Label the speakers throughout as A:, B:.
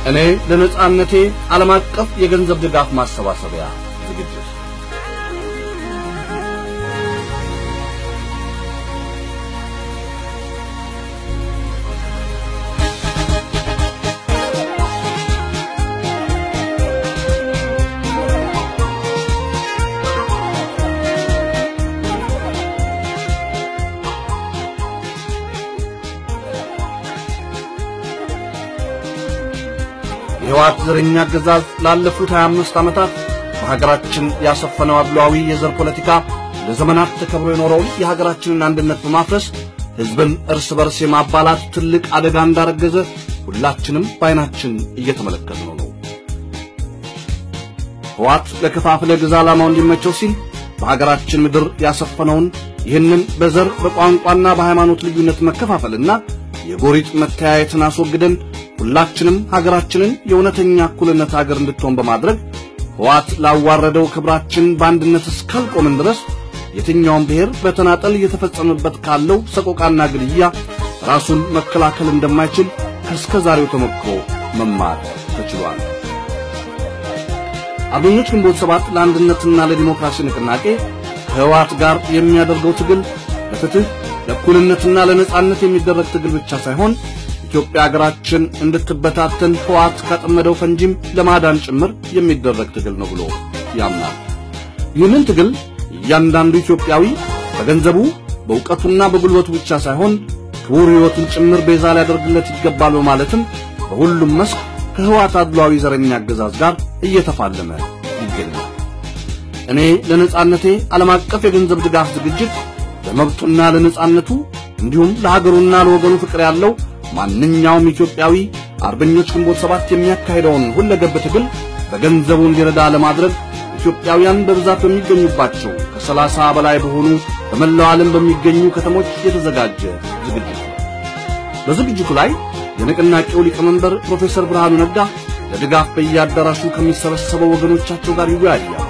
A: እኔ ለነጻነቴ ዓለም አቀፍ የገንዘብ ድጋፍ ማሰባሰቢያ ዝግጅት የህወሓት ዘረኛ አገዛዝ ላለፉት 25 ዓመታት በሀገራችን ያሰፈነው አድሏዊ የዘር ፖለቲካ ለዘመናት ተከብሮ የኖረውን የሀገራችንን አንድነት በማፍረስ ህዝብን እርስ በርስ የማባላት ትልቅ አደጋ እንዳረገዘ ሁላችንም በዓይናችን እየተመለከትነው ነው። ህወሓት ለከፋፍለ ግዛ ዓላማው እንዲመቸው ሲል በሀገራችን ምድር ያሰፈነውን ይህንን በዘር በቋንቋና በሃይማኖት ልዩነት መከፋፈልና የጎሪጥ መተያየትን አስወግደን ሁላችንም ሀገራችንን የእውነተኛ እኩልነት ሀገር እንድትሆን በማድረግ ህወሓት ላዋረደው ክብራችን በአንድነት እስካልቆምን ድረስ የትኛውም ብሔር በተናጠል እየተፈጸመበት ካለው ሰቆቃና ግድያ ራሱን መከላከል እንደማይችል ከእስከዛሬው ተሞክሮ መማር ተችሏል። አርበኞች ግንቦት 7 ለአንድነትና ለዲሞክራሲ ንቅናቄ ከህወሓት ጋር የሚያደርገው ትግል ለፍትህ፣ ለእኩልነትና ለነጻነት የሚደረግ ትግል ብቻ ሳይሆን ኢትዮጵያ ሀገራችን እንድትበታተን ህወሓት ካጠመደው ፈንጂም ለማዳን ጭምር የሚደረግ ትግል ነው ብሎ ያምናል። ይህንን ትግል እያንዳንዱ ኢትዮጵያዊ በገንዘቡ በእውቀቱና በጉልበቱ ብቻ ሳይሆን ክቡር ሕይወቱን ጭምር ቤዛ ሊያደርግለት ይገባል በማለትም በሁሉም መስክ ከህወሓት አድሏዊ ዘረኛ አገዛዝ ጋር እየተፋለመ ይገኛል። እኔ ለነጻነቴ ዓለም አቀፍ የገንዘብ ድጋፍ ዝግጅት ለመብቱና ለነጻነቱ እንዲሁም ለሀገሩና ለወገኑ ፍቅር ያለው ማንኛውም ኢትዮጵያዊ አርበኞች ግንቦት 7 የሚያካሂደውን ሁለገብ ትግል በገንዘቡ እንዲረዳ ለማድረግ ኢትዮጵያውያን በብዛት በሚገኙባቸው ከ30 በላይ በሆኑ በመላው ዓለም በሚገኙ ከተሞች የተዘጋጀ ዝግጅት ነው። በዝግጅቱ ላይ የንቅናቄው ሊቀመንበር ፕሮፌሰር ብርሃኑ ነጋ ለድጋፍ በየአዳራሹ ከሚሰበሰበው ወገኖቻቸው ጋር ይወያያሉ።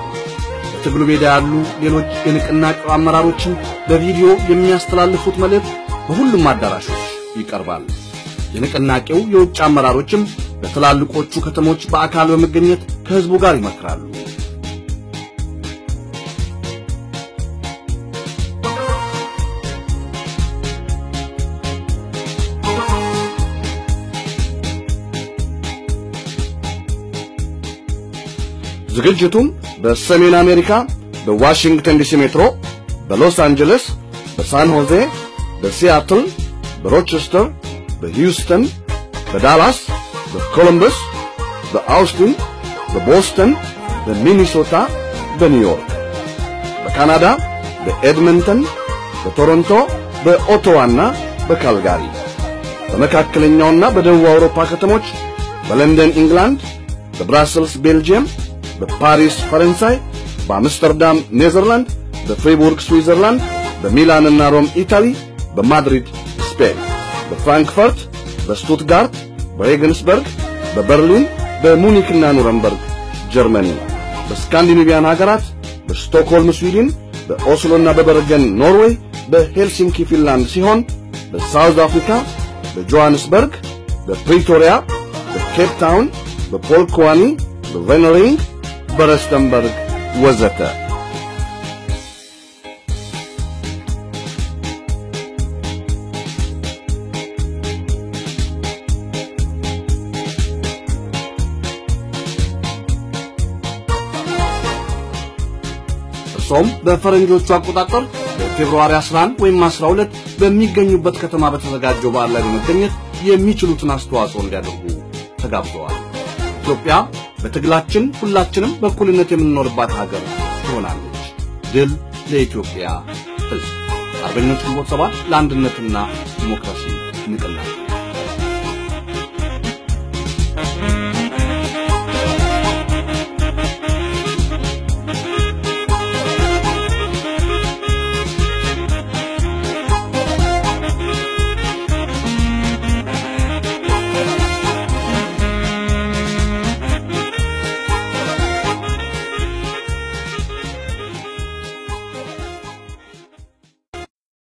A: በትግሉ ሜዳ ያሉ ሌሎች የንቅናቄው አመራሮችን በቪዲዮ የሚያስተላልፉት መልእክት በሁሉም አዳራሾች ይቀርባል። የንቅናቄው የውጭ አመራሮችም በትላልቆቹ ከተሞች በአካል በመገኘት ከህዝቡ ጋር ይመክራሉ። ዝግጅቱም በሰሜን አሜሪካ በዋሽንግተን ዲሲ ሜትሮ፣ በሎስ አንጀለስ፣ በሳን ሆዜ፣ በሲያትል፣ በሮቸስተር፣ በሂውስተን፣ በዳላስ፣ በኮሎምበስ፣ በአውስቲን፣ በቦስተን፣ በሚኒሶታ፣ በኒውዮርክ፣ በካናዳ በኤድመንተን፣ በቶሮንቶ፣ በኦቶዋና በካልጋሪ፣ በመካከለኛውና በደቡብ አውሮፓ ከተሞች በለንደን ኢንግላንድ፣ በብራስልስ ቤልጂየም፣ በፓሪስ ፈረንሳይ፣ በአምስተርዳም ኔዘርላንድ፣ በፍሪቡርግ ስዊዘርላንድ፣ በሚላንና ሮም ኢታሊ፣ በማድሪድ ስፔን፣ በፍራንክፈርት፣ በስቱትጋርት፣ በሬገንስበርግ፣ በበርሊን፣ በሙኒክና ኑረምበርግ ጀርመኒ፣ በስካንዲኔቪያን ሀገራት በስቶክሆልም ስዊድን፣ በኦስሎና በበርገን ኖርዌይ፣ በሄልሲንኪ ፊንላንድ ሲሆን በሳውዝ አፍሪካ በጆሃንስበርግ፣ በፕሪቶሪያ፣ በኬፕ ታውን፣ በፖልክዋኒ፣ በቬነሪንግ፣ በረስተንበርግ ወዘተ። እርሶም በፈረንጆቹ አቆጣጠር በፌብሩዋሪ 11 ወይም 12 በሚገኙበት ከተማ በተዘጋጀው በዓል ላይ በመገኘት የሚችሉትን አስተዋጽኦ እንዲያደርጉ ተጋብዘዋል። ኢትዮጵያ በትግላችን ሁላችንም በእኩልነት የምንኖርባት ሀገር ትሆናለች። ድል ለኢትዮጵያ ሕዝብ! አርበኞች ግንቦት 7 ለአንድነትና ዲሞክራሲ ንቅናቄ።